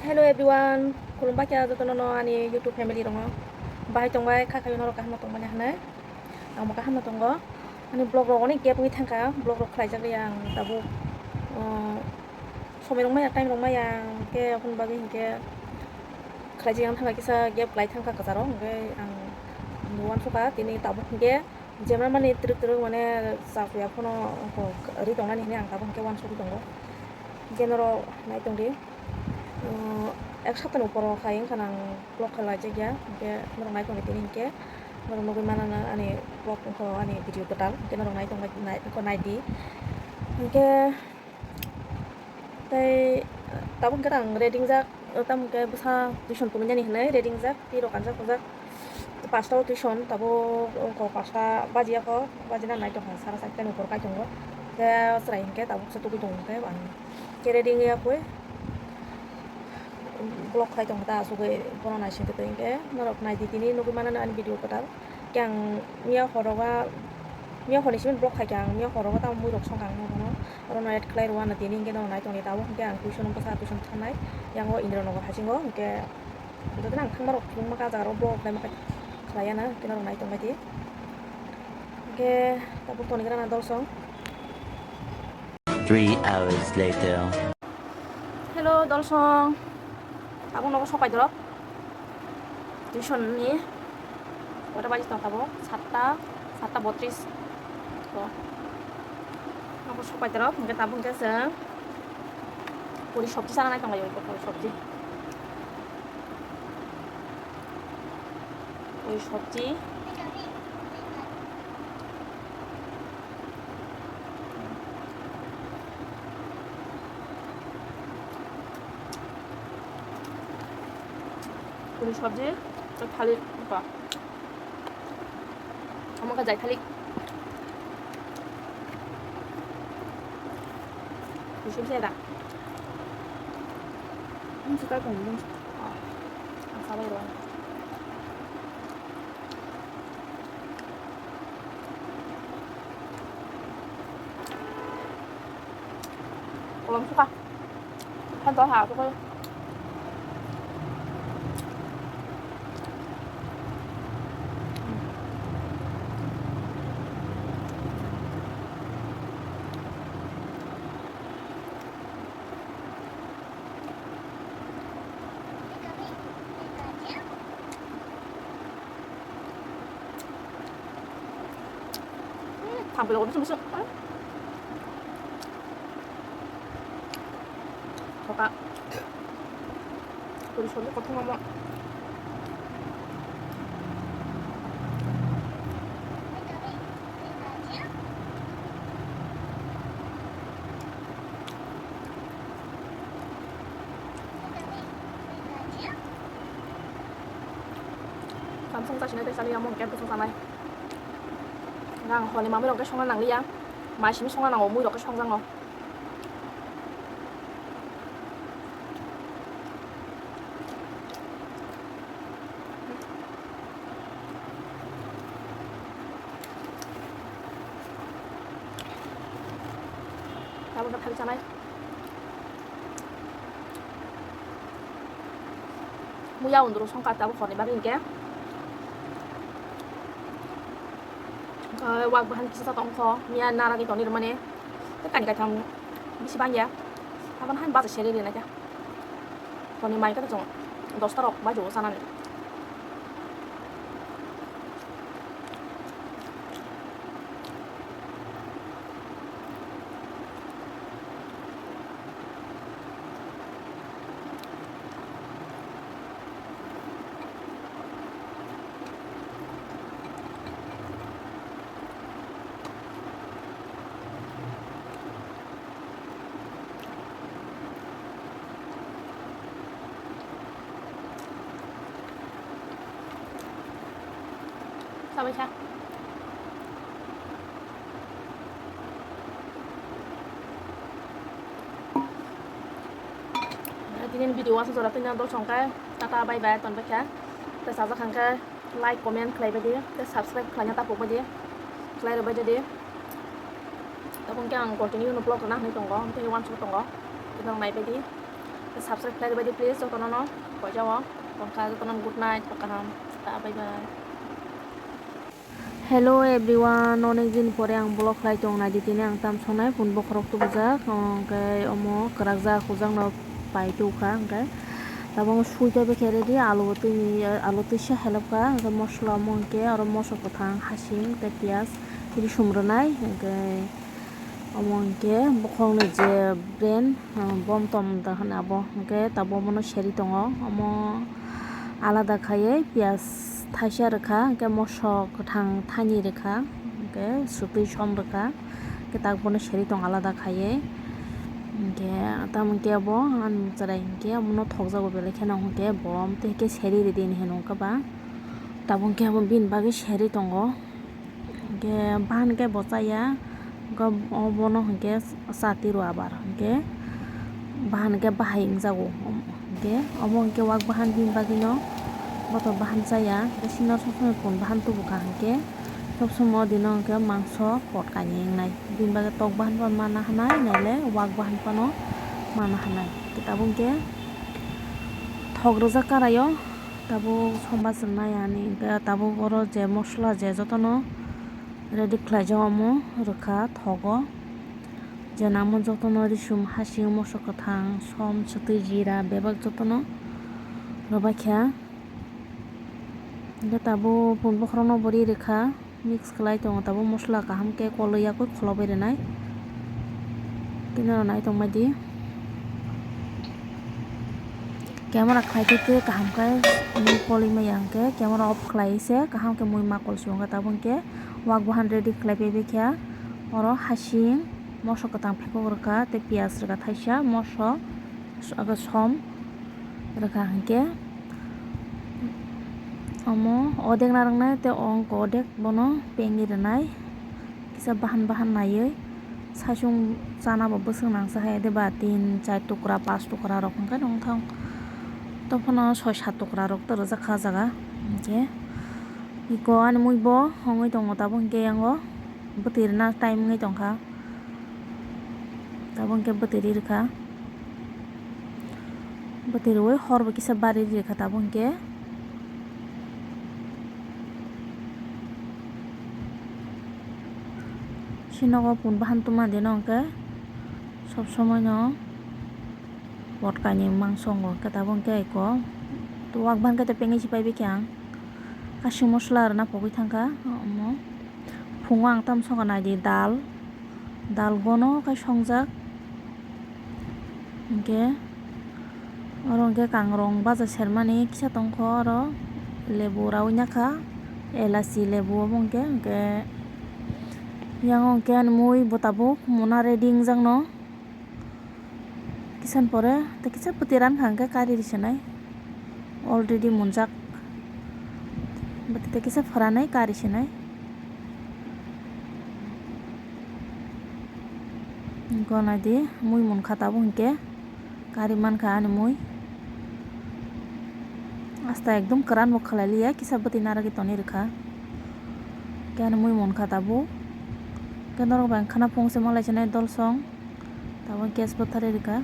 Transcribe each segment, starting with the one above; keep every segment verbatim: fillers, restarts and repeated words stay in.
Hello everyone, khulumbai kha jotono no ani YouTube family rokno. Bahai tongbai, kha khayo norok kaham no tongmani hinwi. Ang bo kaham no tongo. Ani vlog rok onek gap wngwi thangkha, vlog rok khlaijak ya ang tabuk, uh, somoi rok maya, time rok maya, hwnkhe aboni bagwi hwnkhe khlaijak ya, ang thangkha kisa gap lai thangkha kwcharo, hwnkhe ang uansukha tini tabuk hwnkhe. Jemra mani twrwk twrwk mane chakuya phano ri tongnani hinwi ang tabuk hwnkhe uansugwi tongo. Hwnkhe norok nai tongdi. Ek saptani uporo khai wngkha nang vlog khlaijakya. Hwnkhe norok nai tongdi tini hwnkhe norok nugwi manana ani vlog wngkha ani video kwtal. Hwnkhe norok nai tongdi, nai, wngkha naidi. Hwnkhe tei tabuk hwnkhe ang ready wngjak, tamo hwnkhe bwsa tuition tongnani hinwi ready wngjak, tei rok kanjak bujak. Pasta o tuition, tabuk wngkha pasta bajiya kho, bajina nai tongkha, sara saitani upor kai tongo. Khe chwrai hwnkhe tabuk se tugui tongo hwnkhe ang khe ready wngya khe vlog khlai tongkha ta asugwi bono naisingtwi twi hwnkhe norok naidi tini nugui manani ani video kwtal. Khe ang miya horo ba, miya horni simi vlog khaikha ang, miya horo ba tamo muirok songkha ang nono, orono add khlai rwna tini hwnkhe nono nai tongdi tabuk hwnkhe ang tuition bwsa tuition thangnai, yango Indira Nagar hachingo hwnkhe jotono ang thangmarok phunukma ka jaga rok vlog khlaima khlaiyana hwnkhe norok nai tongbaidi hwnkhe tabuk tonigrana dolsong. Three hours later. Hello, dolsong. Tabuk nogo sopai dorok. Tuition ni. Kota baji tong tabuk? Satta, satta botris. To. Nogo sopai dorok. Hingke tabuk hingke chwng puri sobji sana nai tonglaio, puri sobji. Puri sobji. Puri sobji, tei thalik wngkha. Omo khe jai thalik. Puri sobji da. Ang sabai rw. Kolom suka. Kan to ha to ko. Thampui rok bisu bisu. Thoka. Puri sori kothoma mo. Samsung ta sinai tei saliya mo hingke bwswk sanai. Ang hwnwi mamwi rok khe songna nangliya. Mai simi songna nango, mui rok khe songjakno. Tabuk khe thalik chanai. Muya unduru songkha tabuk horni bagwi hinkhe. Wak bahan kisa tongkho, miya naragwi tongni rwmani. Tei kani kaitham bisi bangya. Aboni han baja seri rinaikha. Toni mai khe chwng dosta rok bajo o chanani. Sabai sa. Tini video wansuk jora tini dol songkha. Tata bye bye ton bekha. Tei sajak hangkhe. Like, comment khlai baidi, tei subscribe khlaina ta pok baidi, khlai rw baidi. Tabuk khe ang continue no vlog rwna hinwi tongo, tei uansuk tongo, tei nang nai baidi. Subscribe khlai rwbaidi please jotono no. Poisa o tongkha jotono good night, kaham. Ta bye bye. Hello everyone, onek din pore ang vlog khlai tong naidi, tini ang tam sonai phone bokhorok tubujak, hwnkhe omo kwrakjak hujakno pai tubukha, hwnkhe tabuk sui tei bwkhe ready, alu twi ni, alu twisa helopkha, hwnkhe mosla omo hwnkhe oro moso kwthang, hasing tei piyaj risum rwnai, hwnkhe omo hwnkhe bokhorokni je brand, ah, bom tom da hwnwi abo hwnkhe tabuk omono seri tongo. Omo alada khaiwi piyaj thaisa rwkha, hwnkhe moso kwthang thani rwkha, hwnkhe swtwi som rwkha, hwnkhe tak bono seri tongo alada khaiwi. Hwnkhe tamo hwnkhe abo ani chwrai hwnkhe omono thokjago belai kheno, hwnkhe bom tei hwnkhe seri rwdi hinwi hwnwi hwnkhe ba tabuk hwnkhe abo bini bagwi seri tongo. Hwnkhe bahan khe bo chaya, hwnkhe obono hwnkhe chati rw abar, hwnkhe bahan khe bahai wngjago. Hwnkhe omo hwnkhe wak bahan bini bagwino bothor bahan chaya, hwnkhe sino sob somoi pun bahan tubukha, hwnkhe sob somoi o dino hwnkhe mangso pot kainwi wngnai, bini bagwi tok bahan phano manna hwnai, naile wak bahan phano manna hwnai. Hwnkhe tabuk hwnkhe thok rwjak karaio. Tabuk sombar chwng nai ani, hwnkhe tabuk oro je mosla je jotono ready khlaijak, omo rwkha thogo, je nangma jotono risum, hasing, moso kwthang, som, swtwi, jira bebak jotono rwbaikha. Hwnkhe tabuk pun bokhorokno bo ri rwkha. Mix khlai tongo, tabuk mosla kaham khe kolwi yakwi kholobwi rwnai. Tini oro nai tongbaidi. Camera khlai khe tei kaham khe kolwi maya, hwnkhe camera off khlai se kaham khe mui makol se wngkha. Tabuk hwnkhe wak bahan ready khlai paibai kha. Oro hasing, moso kwthang phekok rwkha tei piyaj rwkha thaisa, moso age som rwkha, hwnkhe omo odek narwknai tei o wngkha odek, bono pengwi rwnai kisa bahan bahan naiwi. Saichung chana bo bwswk nangsa hai de ba, tin char tukra, pas tukra rok hwnkhe nongthang, tongphano soi sat tukra rok ta rwjak kha o jaga. Hwnkhe iko ani mui bo wngwi tongo, tabuk hwnkhe yango bwtwi rwna time wngwi tongkha. Tabuk hwnkhe bwtwi ri rwkha, bwtwi rwui hor bo kisa bari ri rwkha. Tabuk hwnkhe sinogo pun bahan tuma dino hwnkhe sob somoi no pot kainwi mangso wngo, hwnkhe tabuk hwnkhe iko wak bahan khe tei pengwi se paibai khe ang, kasing mosla rwna pogwi thangkha omo. Phungo ang tamo songkha naidi dal, dal gono khai songjak. Hwnkhe oro hwnkhe kangrong baja sermani kisa tongkho, oro lebu raui nakha, elachi lebu obo hwnkhe, hwnkhe yang o hwnkhe ani mui bo tabuk muna ready wngjakno. Kisan pore tei kisa bwtwi rankha hwnkhe kari ri sinai, already munjak, bwtwi tei kisa phwranai kari sinai. Gona di mui munkha tabuk hwnkhe kari mankha ani mui. Asta ekdom kwran bo khlai liya, kisa bwtwi narwgwi tonwi rwkha. Khe ani mui munkha tabuk. Khe norok bai khana phung se malai sinai dolsong. Tabuk gas bwtharwi rwkha.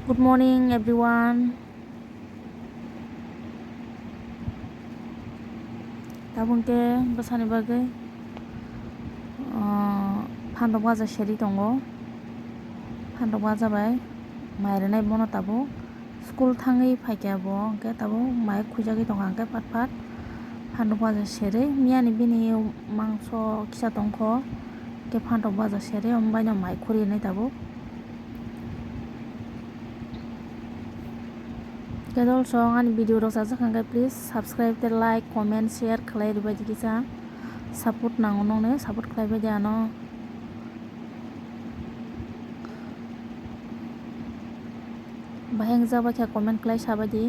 Good morning everyone. Tabuk hwnkhe bwsani bagwi, ah, phandok baja seri tongo. Phandok baja bai mai rwnai bono tabuk. School thangwi phaikha bo, hwnkhe tabuk mai khuijagwi tongkha hwnkhe phat phat phandok baja serwi. Miyani bini mangso kisa tongkho, hwnkhe phandok baja serwi, omo baino mai khurwi rwnai tabuk. Hwnkhe dolsong ani video rok chajak hwnkhe please subscribe tei like, comment, share khlai rwbaidi kisa. Support nango nokni, support khlaibaidi ano. Bahai wngjak bai khe comment khlai sabaidi.